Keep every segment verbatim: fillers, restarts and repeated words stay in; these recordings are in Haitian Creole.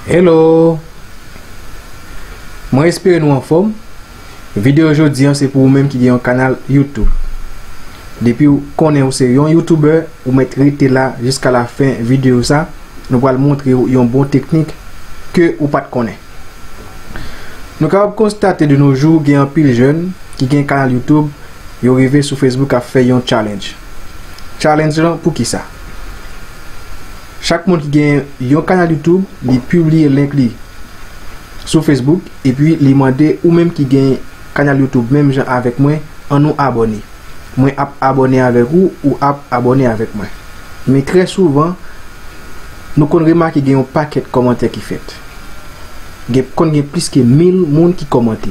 Hello! Mwen espere nou anfòm. Videyo jodi an se pou ou menm ki gen yon kanal YouTube. Depi w konnen ou se yon YouTuber, ou mèt rete la jiska la fen videyo sa. Nou pral montre w yon bon teknik ke ou pa t konnen. Nou kapab konstate de nos jours gen anpil jèn ki gen kanal YouTube, yo rive sou Facebook ap fè yon challenge. Challenge lan pou kisa? Chak moun ki gen yon kanal YouTube, li pibliye link li sou Facebook, epi li mande ou menm ki gen kanal YouTube menm jan avèk mwen, ann nou abòne. Mwen ap abòne avèk ou, ou ap abòne avèk mwen. Men trè souvan, nou konn remake gen yon pakèt kòmantè ki fèt. Gen, konn gen plis ke mil moun ki kòmante.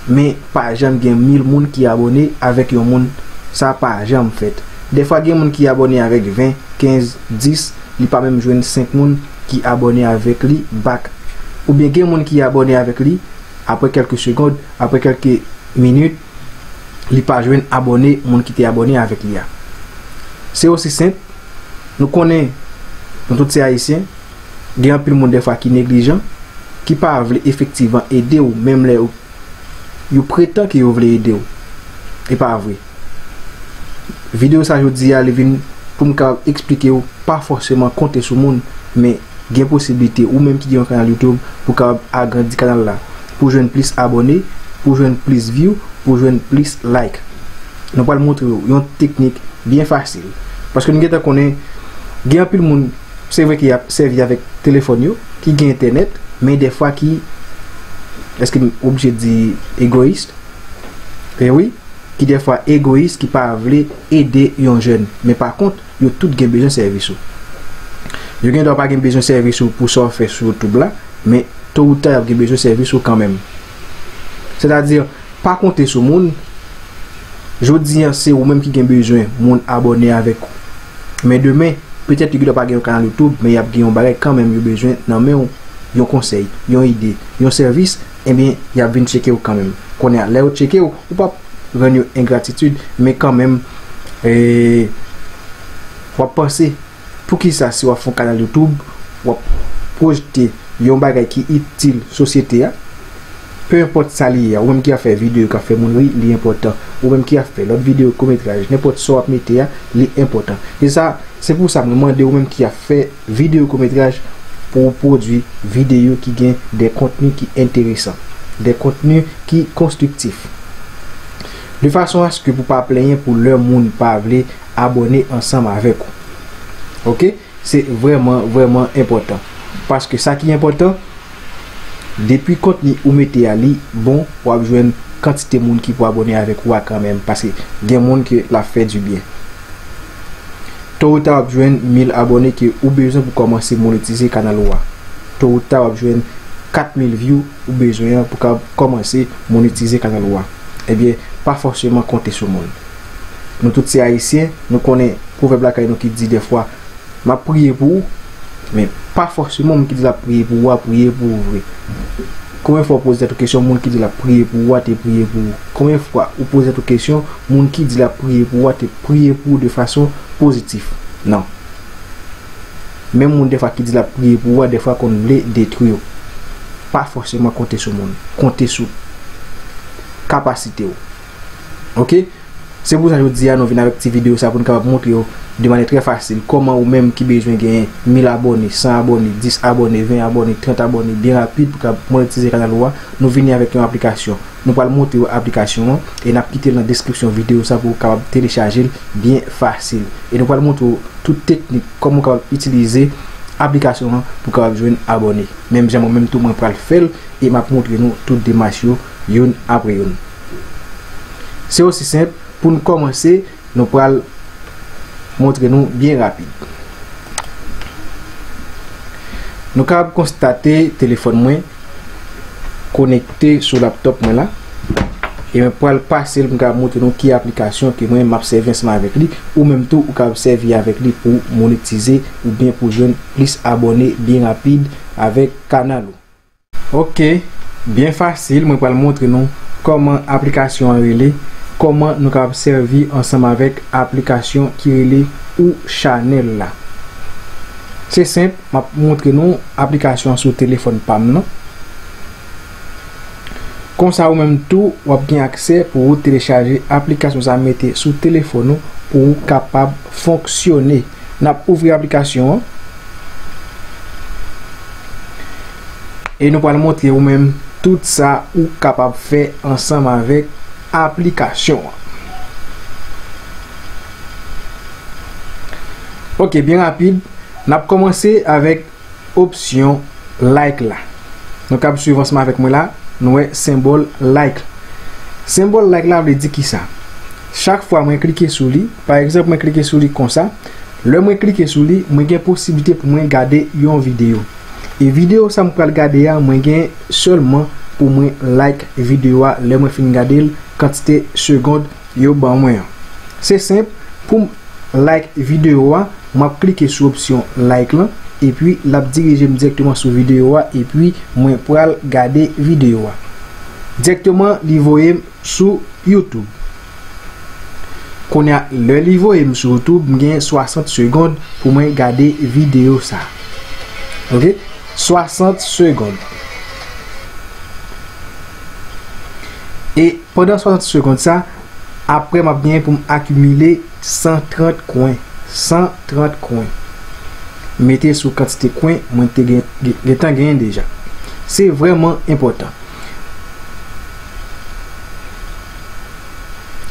Men pa janm gen mil moun ki abòne avèk yon moun. Sa pa janm fèt. Dèfwa gen moun ki abòne avèk ven, kenz, dis, li pa menm jwenn senk moun ki abòne avèk li back. Oubyen gen moun ki abòne avèk li, apre kèlke segond, apre kèlke minit, li pa jwenn abòne, moun ki te abòne avèk li a. Se osi senp, nou konnen, nou tout se Ayisyen, gen anpil moun dèfwa ki neglijan, ki pa vle efektivman ede w, menm lè yo, yo pretan ke yo vle ede w. E pa vre. Videyo sa jodi a, li vin pou m kapab eksplike w, pa fòseman konte sou moun, men gen posiblite ou menm ki gen yon kanal YouTube pou kapab agrandi kanal la, pou jwenn plis abòne, pou jwenn plis view, pou jwenn plis like. Nou pral montre w yon teknik byen fasil. Paske nou gentan konnen, gen anpil moun, se vre ki ap sèvi avèk telefòn yo, ki gen entènèt, men dèfwa ki, èske m oblije di egoyis? E wi, ki dèfwa egoyis, ki pa vle ede yon jèn. Men pa kont, yo tout gen bezwen sèvis ou. Yo gen dwa pa gen bezwen sèvis ou pou sa w fè sou YouTube la, men to ou ta y ap gen bezwen sèvis ou kanmenm. Sètadi, pa konte sou moun. Jodi an, se ou menm ki gen bezwen moun abòne avèk ou. Men demen, petèt yo gen dwa pa gen yon kanal YouTube, men y ap gen yon bagay kanmenm yo bezwen nan men w, yon konsèy, yon ide, yon sèvis, ebyen, y ap vin tcheke w kanmenm. Kounye a, lè yo tcheke w, ou p ap rann yo engratitid, men kanmenm, e, w ap panse, poukisa si w ap fè yon kanal YouTube, w ap pwojte yon bagay ki itil sosyete a, pe enpòt sa li ye a, ou menm ki ap fè videyo k ap fè moun ri, li enpòtan. Ou menm ki ap fè lòt videyo kometraj, nenpòt sa w ap mete a, li enpòtan. Se sa, se pou sa mwen mande ou menm ki ap fè videyo kometraj pou w pwodui videyo ki gen de kontni ki enteresan, de kontni ki konstriktif. De fason aske pou pa plenyen pou lè moun pa vle abòne ansanm avèk ou. Oke? Se vrèman, vrèman enpòtan. Paske sa ki enpòtan, depi kontni ou mete a li bon, w ap jwenn kantite moun ki pou abòne avèk ou a kanmenm, paske gen moun ke l ap fè dibyen. To ou ta w ap jwenn mil abòne ke ou bezwen pou kòmanse monetize kanal ou a. To ou ta w ap jwenn kat mil view ou bezwen an pou ka kòmanse monetize kanal ou a. Ebyen, pa fòseman konte sou moun. Nou tout se Ayisyen, nou konnen pwovèb lakay nou ki di dèfwa, "M ap priye pou ou," men pa fòseman moun ki di l ap priye pou ou a priye pou ou vre. Konbyen fwa w poze tèt ou kesyon, moun ki di l ap priye pou ou a te priye pou ou? Konbyen fwa ou poze tèt ou kesyon, moun ki di l ap priye pou ou a te priye pou ou de fason pozitif? Non. Menm moun dèfwa ki di l ap priye pou ou a, dèfwa konn vle detwi w. Pa fòseman konte sou moun. Konte sou kapasite w. Oke? Se pou sa jodi a nou vin avèk ti videyo sa pou n kapab montre w de manyè trè fasil kòman ou menm ki bezwen genyen mil abòne, san abòne, dis abòne, ven abòne, trant abòne byen rapid pou kapab monetize kanal ou a, nou vini avèk yon aplikasyon. Nou pral montre w aplikasyon an e n ap kite l nan deskripsyon videyo sa pou w kapab telechaje l byen fasil. E nou pral montre w tout teknik kòman w kapab itilize aplikasyon an pou w kapab jwenn abòne. Menm jan mwen menm tou mwen pral fè l e m ap montre nou tout demach yo youn apre youn. Se osi senp, pou n kòmanse, nou pral montre nou byen rapid. Nou kapab konstate telefòn mwen konekte sou laptòp mwen la. E mwen pral pase l pou m kapab montre nou ki aplikasyon ke mwen m ap sèvi ansanm avèk li. Ou menm tou, ou kapab sèvi avèk li pou monetize oubyen pou jwenn plis abòne byen rapid avèk kanal ou. Oke, byen fasil, mwen pral montre nou kòman aplikasyon an rele, kòman nou kapab sèvi ansanm avèk aplikasyon ki rele Ou Chanèl la. Se senp, m ap montre nou aplikasyon an sou telefòn pa m nan. Konsa ou menm tou, w ap gen aksè pou ou telechaje aplikasyon sa a, mete sou telefòn ou pou ou kapab fonksyone. N ap ouvri aplikasyon an. E nou pral montre ou menm tout sa ou kapab fè ansanm avèk aplikasyon an. Ok, byen rapid, n ap kòmanse avèk opsyon like la. Nou kab swiv ansanm avèk mwen la, nou wè senbòl like. Senbòl like la vle di kisa? Chak fwa mwen klike sou li, pa egzanp, mwen klike sou li konsa, lè mwen klike sou li, mwen gen posiblite pou mwen gade yon videyo. E videyo sa m pral gade a, mwen gen sèlman pou mwen like videyo a lè mwen fin gade l, kantite segond yo ban mwen an. Se senp, pou m like videyo a, m ap klike sou opsyon like lan, epi l ap dirije m dirèkteman sou videyo a, epi mwen pral gade videyo a. Dirèkteman, li voye m sou YouTube. Kounye a, lè li voye m sou YouTube, m gen swasant segond pou mwen gade videyo sa. Ok? Swasant segond. E pandan swasant segond sa, apre m ap genyen pou m akimile san trant kwen. San trant kwen. Mete sou kantite kwen mwen te gen, gen, gentan genyen deja. Se vrèman enpòtan.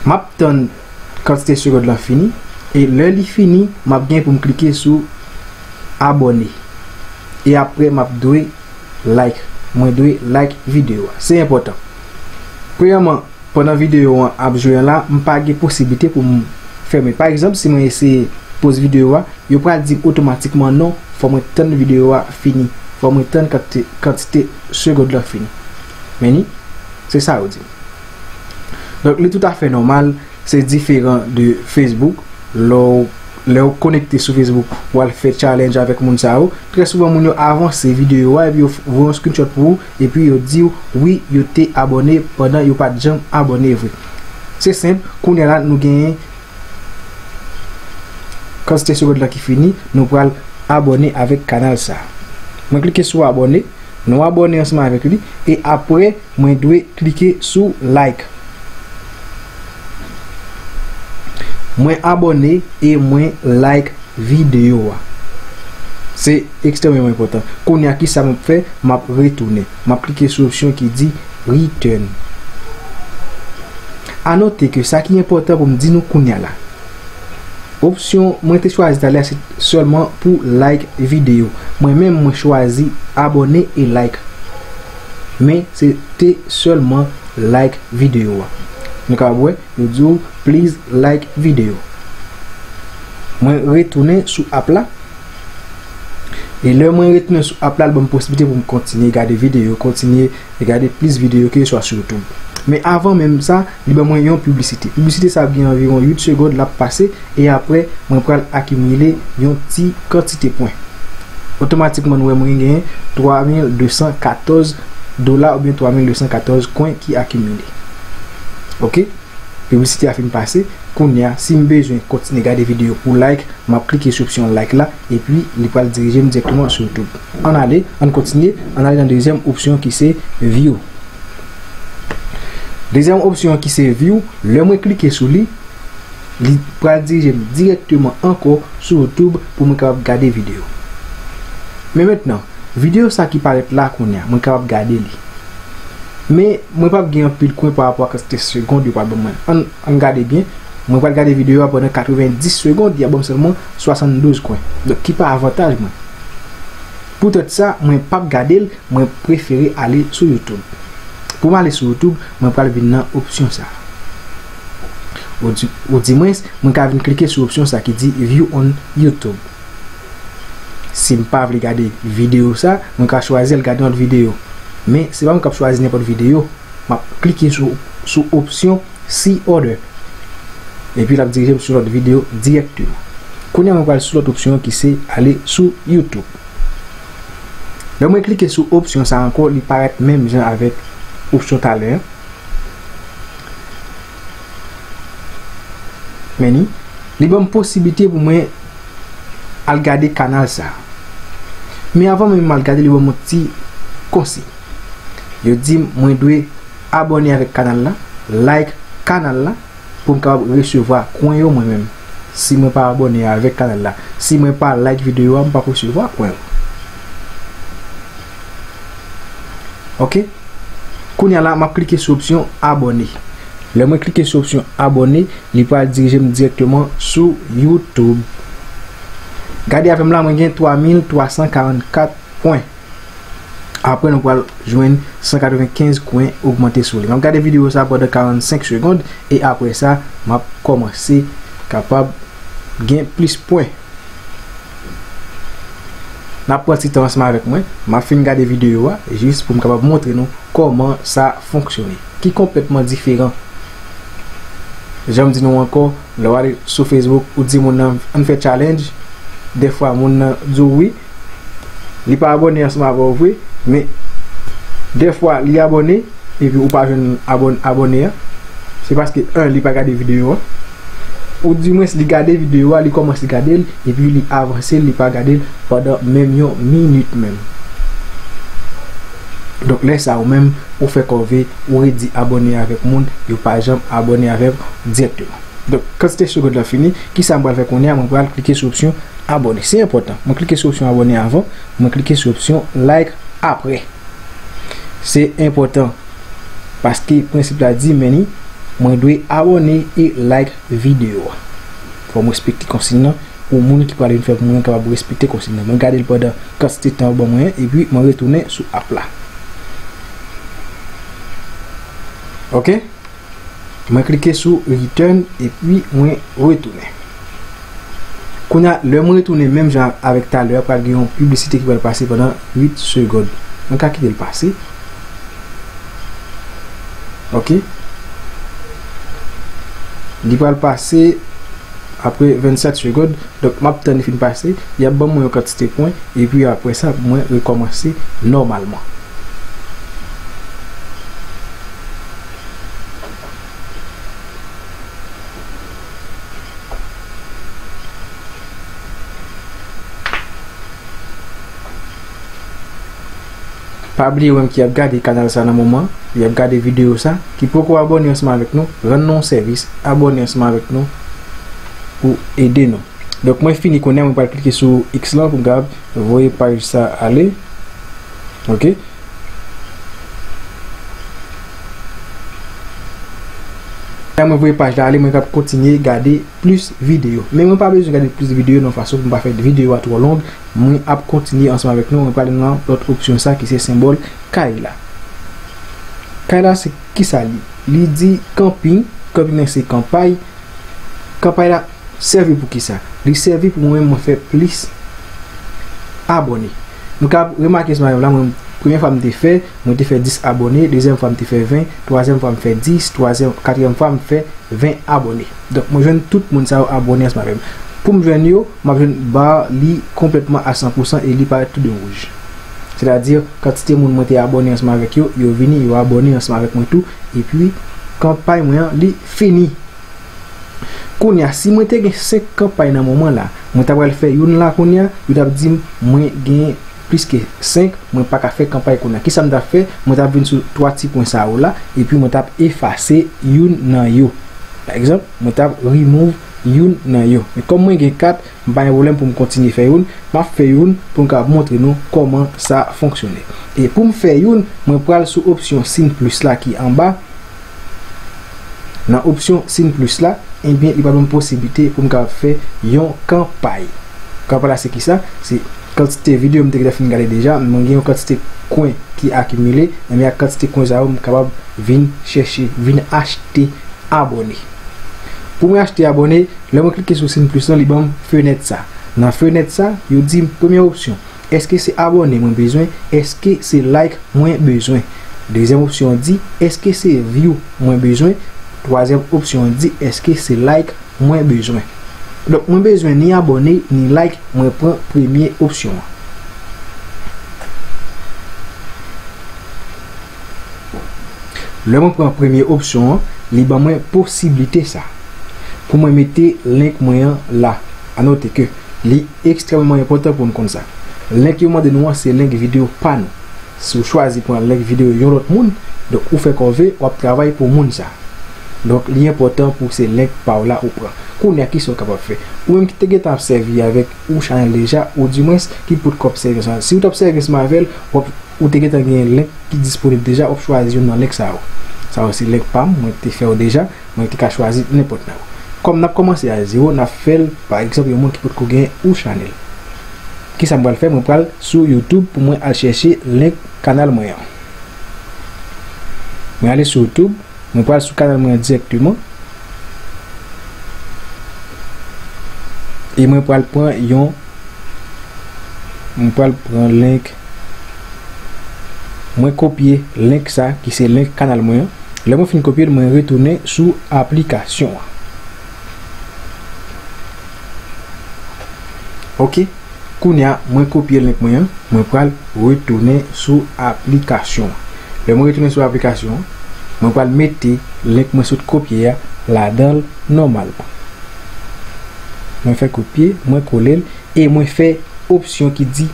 M ap tann kantite segond lan fini, e lè li fini, m ap gen pou m klike sou abòne. E apre, m ap dwe like. Mwen dwe like videyo a. Se enpòtan. Premyèman, pandan videyo an ap jwe an la, m pa gen posiblite pou m fèmen. Pa egzanp, si mwen eseye poz videyo a, yo pral di m otomatikman non, fò mwen tann videyo a fini. Fò mwen tann kantite, kantite segond lan fini. Men ni, se sa yo di m. Donk, li toutafè nòmal, se diferan de Facebook. Lè w, lè w konekte sou Facebook, w al fè challenge avèk moun sa yo. Trè souvan, moun yo avanse videyo a, epi yo f-, voye yon screenshot pou ou, epi yo di w, wi, yo te abòne pandan yo pa t janm abòne vre. Se senp, kounye a la, nou genyen kantite segond lan ki fini, nou pral abòne avèk kanal sa. Mwen klike sou abòne, nou abòne ansanm avèk li, e apre, mwen dwe klike sou like. Mwen abòne e mwen like videyo a. Se ekstrèmeman enpòtan. Kounye a, kisa m ap fè? M ap retounen. M ap klike sou opsyon ki di return. A note ke sa ki enpòtan pou m di nou kounye a la, opsyon mwen te chwazi talè a se sèlman pou like videyo. Mwen menm, mwen chwazi abòne e like. Men se te sèlman like videyo a. Nou ka wè, yo di w, please like video. Mwen retounen sou app la. E lè mwen retounen sou app la, l ban m posiblite pou m kontinye gade videyo, kontinye gade plis videyo, keseswa sou YouTube. Men avan menm sa, li ban mwen yon piblisite. Piblisite sa ap gen anviwon uit segond, l ap pase, e apre, mwen pral akimile yon ti kantite pwen. Otomatikman, nou wè mwen genyen twa mil de san katòz dola oubyen twa mil de san katòz kwen ki akimile. Ok? Piblisite a fin pase. Kounye a, si m bezwen kontinye gade videyo pou like, m ap klike sou opsyon like la, epi li pral dirije m dirèkteman sou YouTube. Ann ale, ann kontinye, ann ale nan dezyèm opsyon ki se view. Dezyèm opsyon ki se view, lè mwen klike sou li, li pral dirije m dirèkteman ankò sou YouTube pou mwen kapab gade videyo. Men mentnan, videyo sa ki parèt la kounye a, mwen kapab gade li. Men, mwen p ap gen anpil kwen pa rapò a kantite segond yo pral ban mwen. Ann, ann gade byen. Mwen pral gade videyo a pandan katrevenndis segond, y ap ban m sèlman swasanndouz kwen. Donk, ki pa avantaj mwen. Poutèt sa, mwen p ap gade l, mwen prefere ale sou YouTube. Pou m ale sou YouTube, mwen pral vin nan opsyon sa. Ou di, ou di mwens, mwen ka vin klike sou opsyon sa ki di View on YouTube. Si m pa vle gade videyo sa, mwen ka chwazi al gade yon lòt videyo. Men, se pa mwen k ap chwazi nenpòt videyo. M ap klike sou, sou opsyon See Other. Epi l ap dirije m sou lòt videyo dirèkteman. Kounye a, mwen pral sou lòt opsyon an ki se ale sou YouTube. Lè mwen klike sou opsyon sa ankò, li parèt menm jan avèk opsyon talè an. Men ni, li ban m posiblite pou mwen al gade kanal sa. Men avan menm m al gade, li ban m yon ti konsiy. Yo di m mwen dwe abòne avèk kanal la, like kanal la, pou m kapab resevwa kwen yo mwen menm. Si mwen pa abòne avèk kanal la, si mwen pa like videyo a, m p ap resevwa kwen yo. Oke? Kounye a la, m ap klike sou opsyon abòne. Lè mwen klike sou opsyon abòne, li pral dirije m dirèkteman sou YouTube. Gade avè m la, mwen gen twa mil twa san karannkat pwen. Apre, nou pral jwenn san katrevenkenz kwen ogmante sou li. M ap gade videyo sa pandan karannsenk segonn e apre sa, m ap kòmanse kapab gen plis pwen. N ap pran ti tan ansanm avèk mwen. M ap fin gade videyo a jis pou m kapab montre nou kòman sa fonksyone, ki konplètman diferan. Jan m di nou ankò, lè w ale sou Facebook, ou di moun nan, "Ann fè challenge," dèfwa moun nan di w wi, li pa abòne ansanm avè w vre, men dèfwa li abòne, epi ou pa jwenn abòn-, abòne a, se paske, en, li pa gade videyo a, ou dimwens li gade videyo a, li kòmanse gade l, epi li avanse, li pa gade l pandan menm yon minit menm. Donk, lè sa a, ou menm, ou fè kòve, ou redi abòne avèk moun, yo pa janm abòne avè w dirèkteman. Donk, kantite segonn lan fini, kisa m pral fè kounye a? Mwen pral klike sou opsyon abòne. Se enpòtan. Mwen klike sou opsyon abòne avan, mwen klike sou opsyon like apre. Se enpòtan. Paske prensip la di, men ni, mwen dwe abòne e like videyo a. Fò m respekte konsiy lan, pou moun ki pral vin fè pou mwen kapab respekte konsiy lan. Mwen gade l pandan kantite tan yo ban mwen an, epi mwen retounen sou app la. Oke? Mwen klike sou return, epi mwen retounen. Kounye a, lè mwen retounen, menm jan avèk talè a, pral gen yon piblisite ki pral pase pandan uit segonn. Mwen ka kite l pase. Oke. Li pral pase apre vennsèt segonn. Donk, m ap tann li fin pase. Y ap ban mwen yon kantite pwen. Epi apre sa, mwen rekòmanse nòmalman. Pa bliye, ou menm ki ap gade kanal sa nan moman, ki ap gade videyo sa, ki poko abòne ansanm avèk nou, rann nou yon sèvis, abòne ansanm avèk nou pou ede nou. Donk, mwen fini kounye a, mwen pral klike sou X lan pou m kapab voye paj sa ale. Oke. Lè mwen voye paj la ale, mwen kapab kontinye gade plis videyo. Men mwen pa bezwen gade plis videyo nan fason pou m pa fè videyo a twò long. Mwen ap kontinye ansanm avèk nou. Mwen prale nan lòt opsyon sa ki se senbòl kay la. Kay la se kisa li? Li di kanping. Kanping nan se kanpay. Kanpay la sèvi pou kisa? Li sèvi pou mwen, mwen fè plis abòne. Nou ka remake sou la, mwen, premye fwa m te fè, mwen te fè dis abòne, dezyèm fwa m te fè ven, twazyèm fwa m fè dis, twazyèm, katriyèm fwa m fè ven abòne. Donk, mwen jwenn tout moun sa yo abòne ansanm avè m. Pou m jwenn yo, m ap jwenn ba li konplètman a san pou san e li parèt tou de wouj. Sètadi, kantite moun mwen te abòne ansanm avèk yo, yo vini, yo abòne ansanm avèk mwen tou, epi kanpay mwen an, li fini. Kounye a, si mwen te gen senk kanpay nan moman la, mwen ta pral fè youn la kounye a, yo t ap di m mwen gen plis ke senk, mwen pa ka fè kanpay kounye a. Kisa m t ap fè? Mwen t ap vin sou twa ti pwen sa yo la, epi mwen t ap efase youn nan yo. Pa egzanp, mwen t ap remove youn nan yo. Men kòm mwen gen kat, m pa gen pwoblèm pou m kontinye fè youn, m ap fè youn pou m kapab montre nou kòman sa fonksyone. E pou m fè youn, mwen pral sou opsyon siy plis la ki anba. Nan opsyon siy plis la, ebyen, li pral ban m posiblite pou m kapab fè yon kanpay. Kanpay la se kisa? Se kantite videyo m te gentan fin gade deja, mwen gen yon kantite kwen ki akimile, ebyen, ak kantite kwen sa yo, m kapab vin chèche, vin achte abòne. Pou mwen achte abòne, lè mwen klike sou siy plis lan, li ban m fenèt sa. Nan fenèt sa, yo di m premye opsyon, èske se abòne mwen bezwen? Èske se like mwen bezwen? Dezyèm opsyon an di, èske se view mwen bezwen? Twazyèm opsyon an di, èske se like mwen bezwen? Donk, mwen bezwen ni abòne, ni like, mwen pran premye opsyon an. Lè mwen pran premye opsyon an, li ban mwen posiblite sa. Pou mwen mete link mwen an la. Anote ke li ekstrèmeman enpòtan pou n konn sa. Link yo mande nou an se link videyo pa nou. Si w chwazi pran link videyo yon lòt moun, donk ou fè kòve, w ap travay pou moun sa. Donk li enpòtan pou se link pa w la ou pran. Kounye a, kisa w kapab fè? Ou menm ki te gentan ap sèvi avèk ou chanèl deja, oudimwens ki pot ko ap sèvi ansanm. Si w t ap sèvi ansanm avè l, w ap, ou te gentan gen link ki disponib deja, w ap chwazi youn nan link sa yo. Sa yo se link pa m, mwen te fè yo deja, mwen te ka chwazi nenpòt nan yo. Kòm n ap kòmanse a zewo, n ap fè l, pa egzanp, yon moun ki potko gen ou chanèl. Kisa m pral fè? Mwen pral sou YouTube pou mwen al chèche link kanal mwen an. Mwen ale sou YouTube, mwen pral sou kanal mwen an dirèkteman. E mwen pral pran yon, mwen pral pran link, mwen kopye link sa ki se link kanal mwen an. Lè mwen fin kopye l, mwen retounen sou aplikasyon an. Ok. Kounye a, mwen kopye link mwen an, mwen pral retounen sou aplikasyon an. Lè mwen retounen sou aplikasyon an, mwen pral mete link mwen sot kopye a ladan l nòmalman. Mwen fè kopye, mwen kole l, e mwen fè opsyon ki di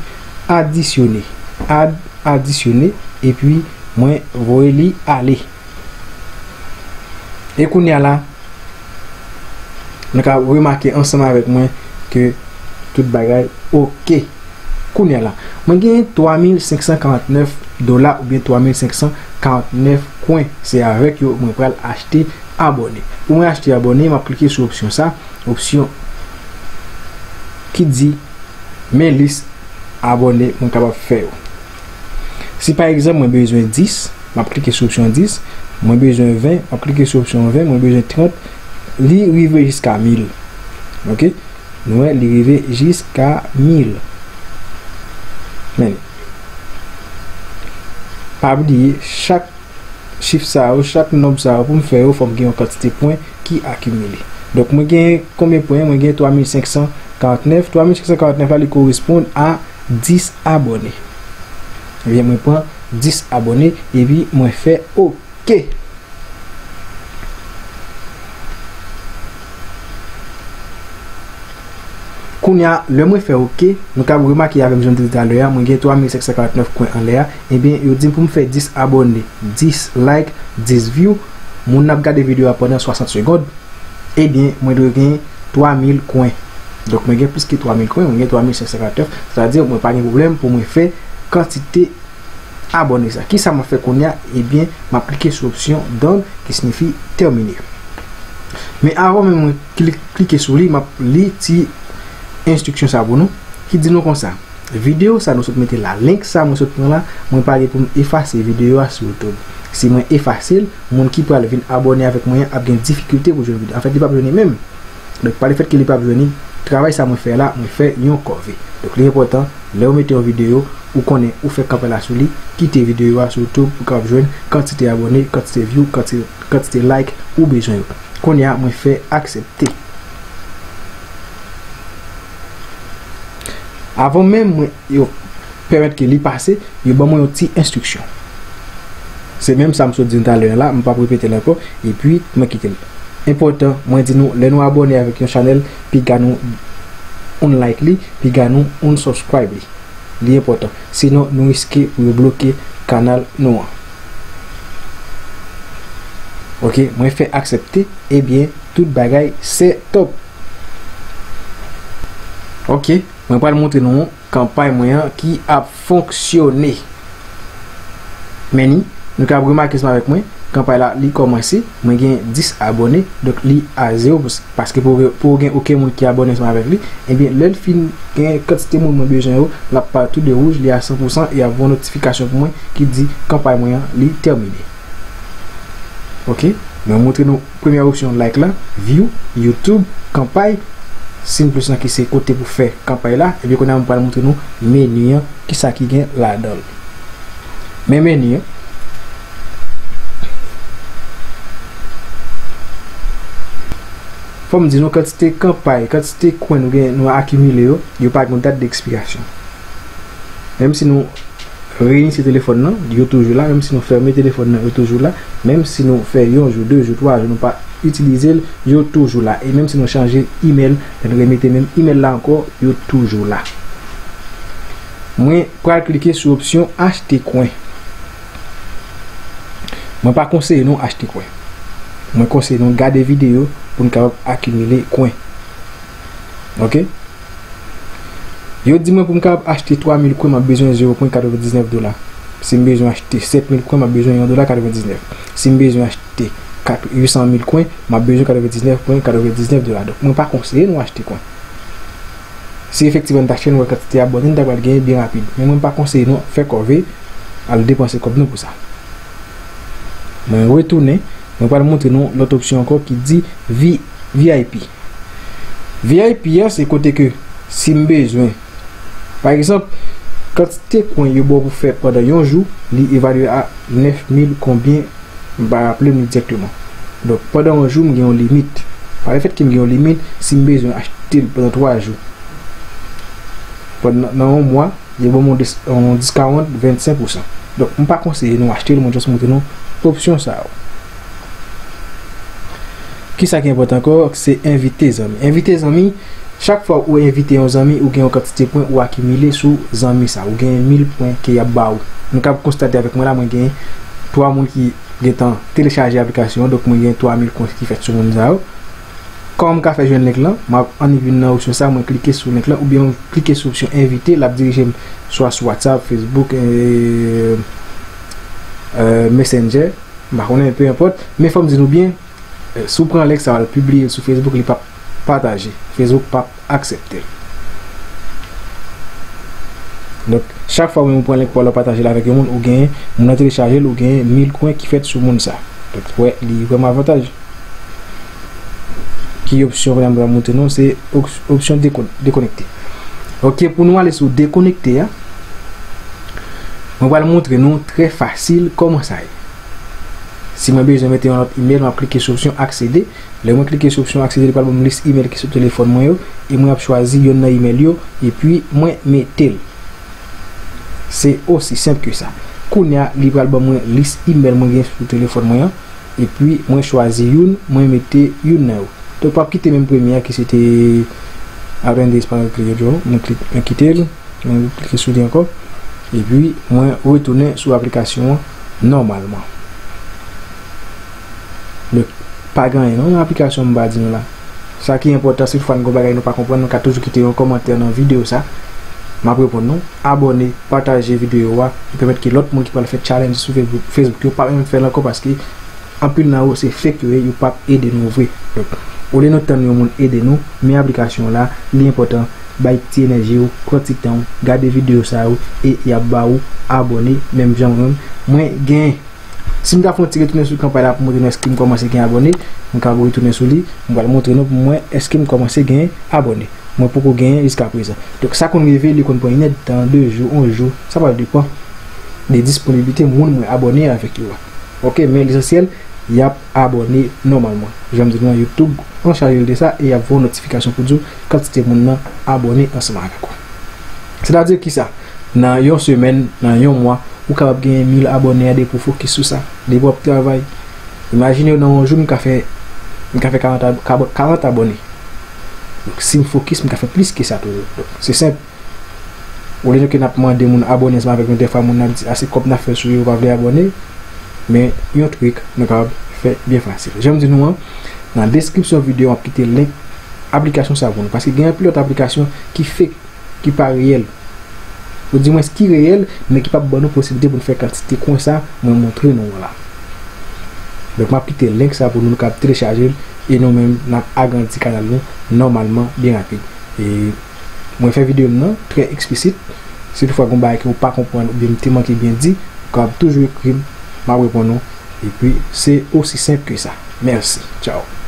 adisyone. Ad, adisyone, epi mwen voye li ale. E kounye a la, nou ka remake ansanm avèk mwen ke tout bagay ok. Kounye a la, mwen gen twa mil senk san karant nèf dola oubyen twa mil senk san karant nèf kwen. Se avèk yo mwen pral achte abòne. Pou mwen achte abòne, m ap klike sou opsyon sa, opsyon ki di men lis abòne mwen kapab fè yo. Si pa egzanp mwen bezwen dis, m ap klike sou opsyon dis, mwen bezwen ven, m ap klike sou opsyon ven, mwen bezwen trant, li rive jiska mil. Ok? Nou wè, li rive jiska mil. Men, pa bliye, chak chif sa yo, chak nonb sa yo, pou m fè yo, fò m gen yon kantite pwen ki akimile. Donk, mwen gen konbyen pwen? Mwen gen twa mil senk san karant nèf. Twa mil senk san karant nèf la, li koresponn a dis abòne. Ebyen, mwen pran dis abòne, epi mwen fè ok. Kounye a, lè mwen fè ok, nou ka remake avè m, jan m te di talè a, mwen gen twa mil senk san karant nèf kwen anlè a, ebyen, yo di m pou m fè dis abòne, dis like, dis view, moun nan ap gade videyo a pandan swasant segonn, ebyen, mwen dwe gen twa mil kwen. Donk, mwen gen plis ke twa mil kwen, mwen gen twa mil senk san karant nèf, sètadi mwen pa gen pwoblèm pou mwen fè kantite abòne sa. Kisa m ap fè kounye a? Ebyen, m ap klike sou opsyon done, ki siyifi tèmine. Men avan menm mwen kli-, klike sou li, m ap li ti enstriksyon sa pou nou, ki di nou konsa. Videyo sa nou sot mete la, link sa mwen sot pran la, mwen pa gen pou m efase videyo a sou YouTube. Si mwen efase l, moun ki pral vin abòne avèk mwen an ap gen difikilte pou jwenn videyo. Anfèt, li p ap jwenn li menm. Donk, pa lefètke li p ap jwenn li, travay sa mwen fè la, mwen fè yon kòve. Donk, li enpòtan, lè w mete yon videyo, ou konnen ou fè kanpay la sou li, kite videyo a sou YouTube pou w kapab jwenn kantite abòne, kantite view, kantite, kantite like ou bezwen yo. Kounye a, mwen fè aksepte. Avan menm mwen yo pèmèt ke li pase, yo ban mwen yon ti enstriksyon. Se menm sa m sot di nou talè a la, m p ap repete l ankò, epi mwen kite l. Enpòtan, mwen di nou, lè nou abòne avèk yon chanèl, piga nou oun like li, piga nou oun subscribe li. Li enpòtan. Sinon, nou riske pou yo bloke kanal nou an. Ok, mwen fè aksepte, ebyen, tout bagay set up. Ok, mwen pral montre nou kanpay mwen an ki ap fonksyone. Men ni, nou ka remake ansanm avèk mwen, kanpay la, li kòmanse, mwen gen dis abòne, donk li a zewo, paske pou, pou gen okenn moun ki abòne ansanm avèk li, ebyen, lè l fin gen kantite moun mwen bezwen yo, l ap parèt tou de wouj, li a san pou san, e ap voye yon notifikasyon pou mwen ki di kanpay mwen an, li tèmine. Ok, mwen montre nou premyè opsyon like la, view, YouTube, kanpay, siy plis lan ki se kote pou fè kanpay la, epi kounye a mwen pral montre nou meni an, kisa ki gen ladan l. Men meni an. Fò m di nou kantite kanpay, kantite kwen nou gen, nou akimile yo, yo pa gen dat de ekspirasyon. Menm si nou reinisiye telefòn nan, yo toujou la. Menm si nou fèmen telefòn nan, yo toujou la. Menm si nou fè yon jou, de jou, twa jou, nou pa itilize l, yo toujou la. E menm si nou chanje imèl, lè nou remete menm imèl la ankò, yo toujou la. Mwen pral klike sou opsyon achte kwen. Mwen pa konseye nou achte kwen. Mwen konseye nou gade videyo pou n kapab akimile kwen. Ok? Yo di mwen pou m kapab achte twa mil kwen, m ap bezwen zewo pwen katrevendiznèf dola. Si m bezwen achte sèt mil kwen, m ap bezwen yon dola katrevendiznèf. Si m bezwen achte kat, uit san mil kwen, m ap bezwen katrevendiznèf pwen katrevendiznèf dola. Donk, mwen pa konseye nou achte kwen. Si efektivman n ta chèche n wè kantite abòne n ta pral genyen byen rapid. Men mwen pa konseye nou fè kòve al depanse kòb nou pou sa. Mwen retounen, mwen pral montre nou lòt opsyon ankò ki di V-, V I P. V I P a, se kote ke si m bezwen, pa egzanp, kantite kwen yo ba w pou fè pandan yon jou, li evalye a nèf mil konbyen, m pa raple m li egzakteman. Donk, pandan yon jou, m gen yon limit. Pa lefèt ke m gen yon limit, si m bezwen achte l pandan twa jou, pandan, nan yon mwa, yo ban m yon dis-, yon discount vennsenk pousan. Donk, m pa konseye nou achte l, mwen just montre nou opsyon sa yo. Kisa ki enpòtan ankò, se envite zanmi. Envite zanmi, chak fwa ou envite yon zanmi, ou gen yon kantite pwen ou akimile sou zanmi sa. Ou gen mil pwen ke y ap ba ou. Nou kab konstate avèk mwen la, mwen gen twa moun ki gentan telechaje aplikasyon an, donk mwen gen twa mil pwen ki fèt sou moun sa yo. Kòman m ka fè jwenn link lan? M ap annik vin nan opsyon sa, mwen klike sou link lan, oubyen mwen klike sou opsyon envite, l ap dirije m swa sou WhatsApp, Facebook, e, e, Messenger, m pa konnen, pe enpòt. Men fò m di nou byen, e, si w pran link sa, w al pibliye l sou Facebook, li p ap pataje. Facebook p ap aksepte l. Donk, chak fwa ou menm ou pran link pa w la, w pataje l avèk yon moun, ou genyen, moun nan telechaje l, ou genyen mil kwen ki fèt sou moun sa. Donk, wè, li vrèman avantaj. Ki opsyon kounye a m pral montre nou, se op-, opsyon dekon-, dekonekte. Ok, pou nou ale sou dekonekte a, mwen pral montre nou trè fasil kòman sa ye. Si mwen bezwen mete yon lòt email, m ap klike sou opsyon aksede. Lè mwen klike sou opsyon aksede, li pral ban m lis email ki sou telefòn mwen yo, e mwen ap chwazi yonn nan email yo, epi mwen mete l. Se osi senp ke sa. Kounye a, li pral ban mwen lis email mwen gen sou telefòn mwen an, epi mwen chwazi youn, mwen mete youn nan yo. Donk, m ap kite menm premye a ki se te Arendez Panagriot, mwen klik, mwen kite l, mwen klike sou li ankò, epi mwen retounen sou aplikasyon an nòmalman. Donk, pa gen anyen non nan aplikasyon m ba di nou la. Sa ki enpòtan, si toutfwa n gon bagay nou pa konprann, nou ka toujou kite yon kòmantè nan videyo sa. M ap reponn nou. Abòne, pataje videyo a, e pèmèt ke lòt moun ki pral fè challenge sou Facebook, Facebook yo pa menm fè l ankò, paske anpil nan yo se fake yo ye, yo p ap ede nou vre. Donk, olye nou tann yon moun ede nou, men aplikasyon la, li enpòtan, bay ti enèji w, pran ti tan w, gade videyo sa yo, e y ap ba ou abòne, menm jan mwen menm, mwen gen Si m ta fè yon ti retounen sou kanpay la pou montre nou èske m kòmanse gen abòne, m ka retounen sou li, m pral montre nou pou m wè èske m kòmanse gen abòne. Mwen poko genyen jiska prezan. Donk, sa konn rive, li konn pran inèdtan, de jou, yon jou, sa pral depann de disponiblite moun mwen abòne avèk yo a. Ok, men lesansyèl, y ap abòne nòmalman. Jan m di nou an, YouTube an chaje l de sa e y ap voye w notifikasyon pou di w kantite moun nan abòne ansanm avèk ou. Sètadi kisa? Nan yon semèn, nan yon mwa, ou kapab genyen mil abòne a depi w fokis sou sa, depi w ap travay. Imajine w nan yon jou, m ka fè, m ka fè karant ab-, kab-, karant abòne. Donk, si m fokis, m ka fè plis ke sa toujou. Donk, se senp. Olye ke n ap mande moun abòne ansanm avèk nou, dèfwa moun nan ap di, "A, se kòb n ap fè sou yo, yo pa vle abòne." Men, yon trik, nou kapab fè byen fasil. Jan m di nou an, nan deskripsyon videyo, m ap kite link aplikasyon sa pou nou. Paske gen anpil lòt aplikasyon ki fake, ki pa reyèl. Ou di mwens ki reyèl, men ki p ap ban nou posiblite pou n fè kantite kwen sa mwen montre nou an la. Donk, m ap kite link sa pou nou, nou kapab telechaje l, e nou menm, n ap agrandi kanal nou nòmalman byen rapid. E mwen fè videyo m nan trè eksplisit. Si toutfwa gon bagay ke ou pa konprann oubyen m te manke byen di, ou kapab toujou ekri m, m ap reponn ou. Epi, se osi senp ke sa. Mèsi. Tchao.